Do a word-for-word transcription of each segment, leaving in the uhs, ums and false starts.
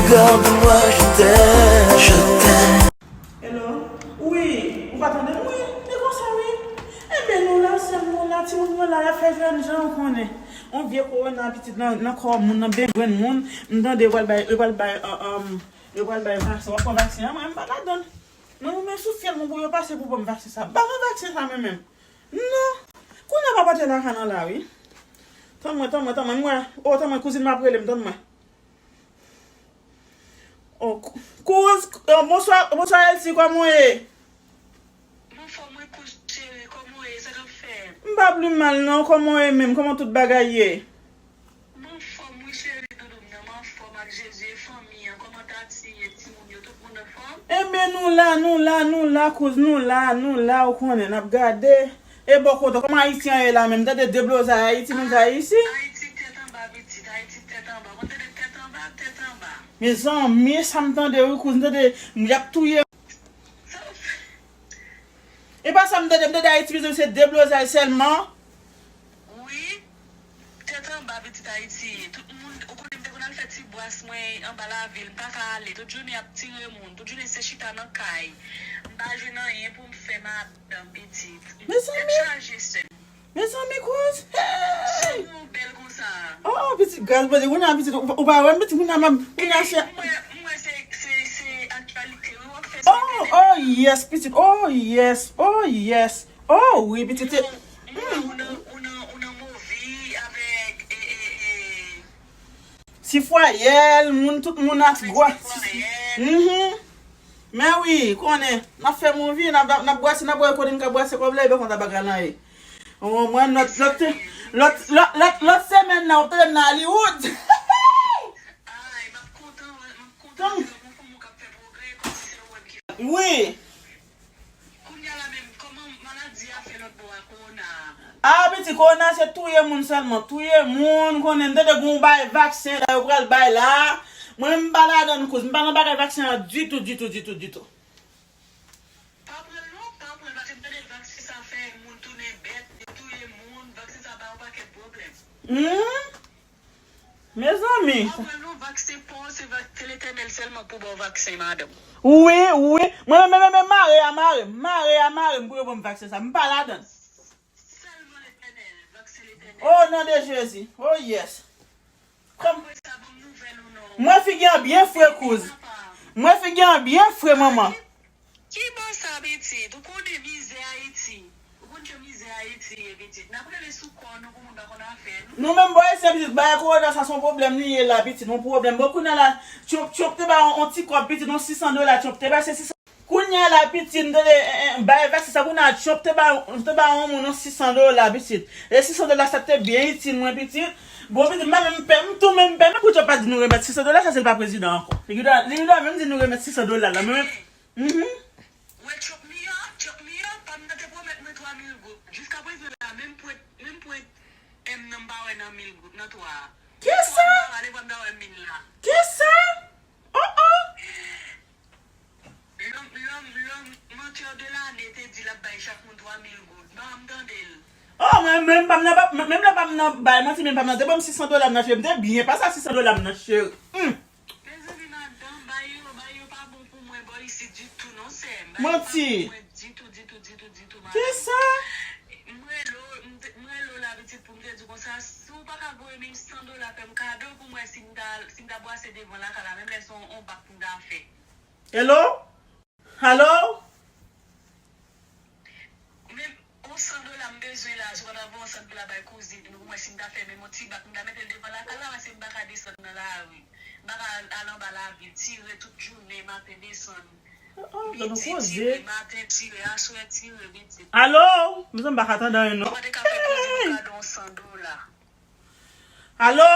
Donne-moi, je t'aime, je t'aime. Hello? Wi, ou pa tande m? Wi, e konsa wi. Enben, nou la, sèl nou la, timoun yo la, y ap fè jènjan, ou konnen. On vye kowona, pitit, nan, nan kò moun, nan bengwenn moun. M tande yo pral bay, yo pral bay, uh, um, yo pral bay vaksen. W ap pran vaksen an, mwen, m pa ladan l. Mwen, mwen, sou fyèl mwen pou yo pase pou ban m vaksen sa. Ban mwen vaksen sa, mwen menm. Non. Kounye a pa pote lakay nan la, wi. Tann mwen, tann mwen, tann mwen. Mwen, oh, tann mwen, kouzin m ap rele m, tann mwen. Oh, kou-, kouz, oh, bonswa, bonswa, Elsie, kòman w ye? M anfòm, wi, kouz cheri, kòman w ye? Sa k ap fèt? M pa pli mal, non. Kòman w ye menm? Kòman tout bagay ye? M anfòm, wi, cheri doudou m nan. M anfòm ak Jezi e fanmi an. Kòman Tati ye, timoun yo? Tout moun anfòm? Enben, nou la, nou la, nou la, kouz, nou la, nou la, ou konnen, n ap gade. E bò kote w, kòman Ayiti an ye la menm? Tande deblozay Ayiti, moun sa Ayiti. Ayiti tèt anba, pitit, Ayiti tèt anba. Mwen tande tèt anba, tèt anba. Mezanmi, sa m tande, wi, kouz, m tande, y ap touye. Sa w fè? E pa sa m tande, m tande Ayiti bezwen se deblozay sèlman. Wi. Tèt anba, pitit, Ayiti ye. Tout moun, ou konnen m te konn al fè ti bwas mwen anba lavil, m pa ka ale. Tout jounen y ap tire moun, tout jounen se chita nan kay. M pa jwenn anyen pou m fè, madanm, pitit. Mezanmi. Tèt chaje, sè m. Mezanmi, kouz. Hey! Sou bèl konsa. Oh, pitit, gras Bondye, kounye a, pitit, ou, ou pa wè m, pitit, kounye a, m ap, kounye a, se. Mwen, mwen, se, se, se aktyalite, wi, w ap fè sou internet. Oh, oh, yes, pitit, oh, yes, oh, yes. Oh, wi, pitit. Ou nan, ou nan, ou nan, ou nan movi avèk, e, e, e. Sifwayèl, moun, tout moun ap gwa. Mhm. Men wi, konnen, n ap fè mouvi, n ap, n ap bwase, n ap bwase, kote n ka bwase kòb la, epi konn sa bagay lan ye. Ou konprann, lòt, lòt, lòt, lòt, lòt, lòt semèn nan, w ap tande m nan Hollywood. Ay, m ap kontan, m ap kontan, se yon fanm ou k ap fè pwogrè, kòmsi se ou menm ki. Wi. Kounye a la menm, kòman maladi a fè lòt bò a, kowona a? A, pitit, kowona se touye moun sèlman. Touye moun, konnen, m tande gon bay vaksen la, yo pral bay la. Mwen menm, m pa ladan l, kouz. M pa nan bagay vaksen an ditou, ditou, ditou, ditou. Pa pran l non, pa pran l, paske m tande vaksen sa fè moun tounen bèt, li touye moun, vaksen sa bay yon pakèt pwoblèm. Hmm? Mezanmi. Apre nou, vaksen pa w, se va-, se Letènèl sèlman pou ba w vaksen, madanm. Wi, wi. Mwen menm, mwen menm, mare a mare m. Mare a mare m pou yo ban m vaksen sa. M pa ladan l. Sèlman Letènèl, vaksen Letènèl. O non de Jezi. Oh yes. Kòm... Apre sa, ban m nouvèl ou non. Mwen figi an byen fre, kouz. Mwen figi an byen fre, manman. Ki bò sa, pitit? Ou konnen mizè Ayiti. Ou konn jan mizè Ayiti ye, pitit. N ap rele sou kò nou pou moun pa konn afè nou. Nou menm bò isi a, pitit, bagay kowona sa se yon pwoblèm li ye la, pitit, yon pwoblèm. Bon, kounye a la, Trump, Trump te ba yon, yon ti kòb, pitit, yon sis san dola, Trump te ba se sis san. Kounye a la, pitit, m tande, eh, eh, bagay vaksen sa, kounye a Trump te ba, te ba yon moun yon sis san dola, pitit. E sis san dola sa te byen itil mwen, pitit. Bon, pitit, m pa menm pè, m tou menm pè, men pou Trump pa di nou remèt sis san dola sa, se l pa prezidan ankò. Li dwa, li dwa menm di nou remèt sis san dola la, men, men, Mhm. Wè, Trump miyò, Trump miyò, pa m nan te pwomèt mwen twa mil goud. Jiska prezan la, menm pwent, menm pwent M nan m pa wè nan mil goud, nan twa a. Kisa? Nan twa a, m pa pale, m pa wè mil la. Kisa? Oh, oh. Lòm, lòm, lòm, mantè de lane te di l ap bay chak moun twa mil goud. Non, m tande l. Oh, mwen, mwen, m pa m nan, pa, menm lè pa m nan bay manti, men pa m nan te ban m sis san dola m nan cheri. M te byen pase a sis san dola m nan cheri. Hmm. Mezanmi, madanm, bagay yo, bagay yo pa bon pou mwen bò isit ditou non, sè m. Bagay yo pa bon pou mwen ditou, ditou, ditou, ditou, madanm. Kisa? M rele w, m te, m rele w la, pitit, pou m te di w konsa, si w pa ka voye menm san dola, fè m kado pou mwen, si m ta, si m ta bwase devan lakay la, menm lè se yon, yon bak pou m ta fè. Hello? Alo? Men, yon san dola m bezwen la, si w pa ta voye yon san dola bay kouzin ou, pou mwen si m ta fè menm yon ti bak, m ta mete l devan lakay la, paske m pa ka desann nan lari. M pa ka al, al anba lavil, tire tout jounen, maten desann. Oh, oh, gad yon koze. Midi, tire, maten, tire, aswè, tire, midi. Alo? Mezanmi, m pa ka tande anyen, non. Ou pa te ka fè kouzin ou kado yon san dola. Alo?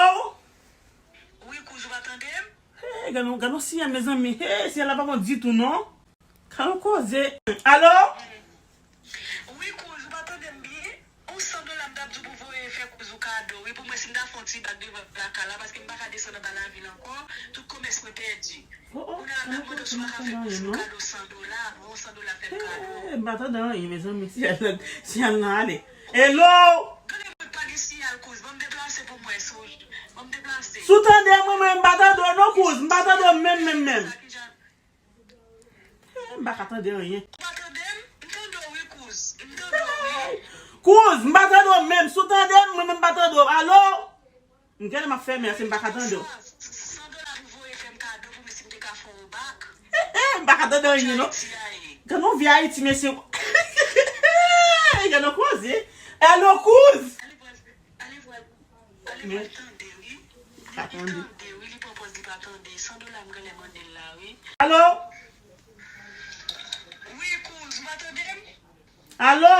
Wi, kouz, ou pa tande m? Hey, gad yon, gad yon siyèl, mezanmi. Hey, siyèl la pa bon ditou, non. Gad yon koze. Alo? Wi, kouz, ou pa tande m byen? Yon san dola m t ap di w pou voye fè kouz ou kado. Wi, pou mwen, si m ta fè yon ti bak devan lakay la, paske m pa ka desann anba lavil ankò, tout komès mwen pèdi. Oh, oh, kounye a la, m ap mande w si w pa ka fè kouz ou kado san dola, yon san dola fè l kado. Hey, m pa tande anyen, mezanmi. Siyèl la, siyèl la ale. Hello? Gade mwen pa gen siyèl. Al kouz, ban m deplase pou m wè si w, ban m deplase. Si w tande mwen, mwen, m pa tande w non, kouz. M pa tande w menm, menm, menm. Sa ki jan Eh, m pa ka tande anyen. Ou pa tande m? M tande w wi, kouz. M tande w wi. Kouz, m pa tande w menm. Si w tande m, mwen menm m pa tande w. Alo? M genlè m ap fèmen, se m pa ka tande w. San dola pou voye fè m kado pou mwen si m te ka fè w bak. M pa ka tande anyen non. Gade yon vi Ayiti, mesye. Gade yon koze. Alo, kouz. Alevwa, alevwa, alevwa, li tande wi. Li tande wi, li pran pòz li pa tande. San dola m genlè mande l la wi. Alo? Wi, kouz, ou pa tande m? Alo?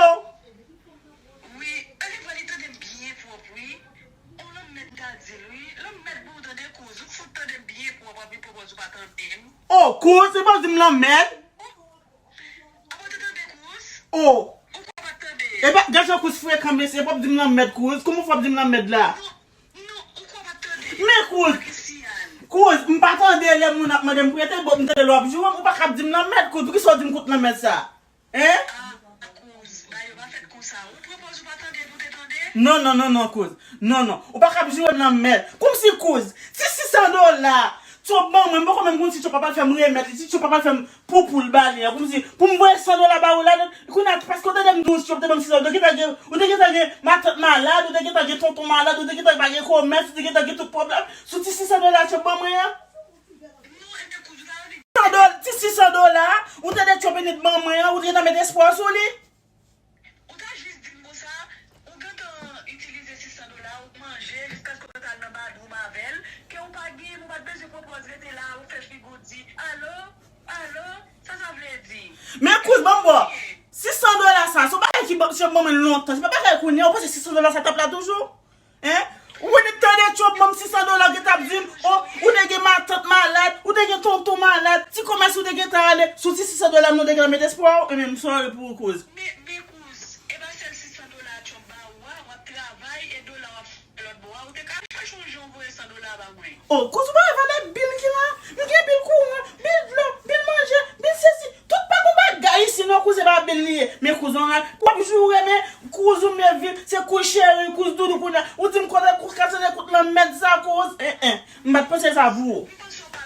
Wi, alevwa, li tande m byen pwòp wi. On lanmèd m ta di l wi. Lanmèd pou ou tande, kouz. Ou fout tande m byen pwòp, w ap vin pran pòz ou pa tande m. Oh, kouz, se pa w di m lanmèd? Apa w te tande, kouz? Oh. Ou kwè w pa t tande? Epa, gad jan kouz frekan, mesye, epa w ap di m lanmèd, kouz. Kouman w fè w ap di m lanmèd la? Non, non, ou kwè w pa t tande? Men kouz, kouz, m pa tande lè moun ap mande m prete, bon, m tande lè w ap joure m, ou pa ka ap di m lanmèd, kouz. Poukisa w di m kout lanmèd sa? Hein? Ah, kouz, bagay yo pa fèt konsa. Ou pran pòz ou pa tande pou te tande? Non, non, non, non, kouz. Non, non. Ou pa ka ap joure m lanmèd. Kòmsi kouz, ti sis san dola, Tchòp ban mwen, m poko menm konn si Tchòp pa pral fè m remèt li, si Tchòp pa pral fè m pou poul ba li an. Kòmsi, pou m voye san dola ba ou ladan, kounye a, paske w te di m douz Tchòp te ban m sis san dola, ou te gentan gen, ou te gentan gen matant malad, ou te gentan gen tonton malad, ou te gentan pa gen komès, ou te gentan gen tout pwoblèm. Sou ti sis san dola Tchòp ban mwen an? San dola, ti sis san dola, ou te di Tchòp vini ban mwen an, ou te gentan met espwa w sou li? Ou ta jis di m konsa, ou gentan itilize sis san dola, ou manje jiskaske w gentan al nan badwoum avè l, ke ou pa genyen, ou pa t bezwen pran pòz rete la, ou fè figi w di, alo, alo, sa sa vle di? Men kouz, ban m bò. Sis san dola sa, se yon bagay ki ban, se ban mwen lontan, se pa bagay kounye a, ou panse sis san dola sa t ap la toujou? Hein? Ou vin tande Tchòp ban m sis san dola, ou gentan ap di m, oh, ou te gen matant malad, ou te gen tonton malad, ti komès ou te gentan ale, sou ti sis san dola m nan ou te gentan met espwa w, e men m sorry pou ou kouz. Men, men kouz, e pa sèl sis san dola Tchòp ba ou a, w ap travay e dola w ap fè lòt bò a, ou te ka chèche yon jan w voye san dola ba mwen. Oh, kouz ou pa wè valè bil ki la? M gen bil kouran, bil dlo, bil manje, bil sesi, tout pa gon bagay isi non, kouz, se pa bil li ye. Men kouz, w ap joure, men kouz ou, men vi, se kouz cheri, kouz doudou kounye a. Ou di m kote kouz ka tande kout lanmèd sa, kouz. Eh, eh. M pa t panse sa pou ou. M panse w pa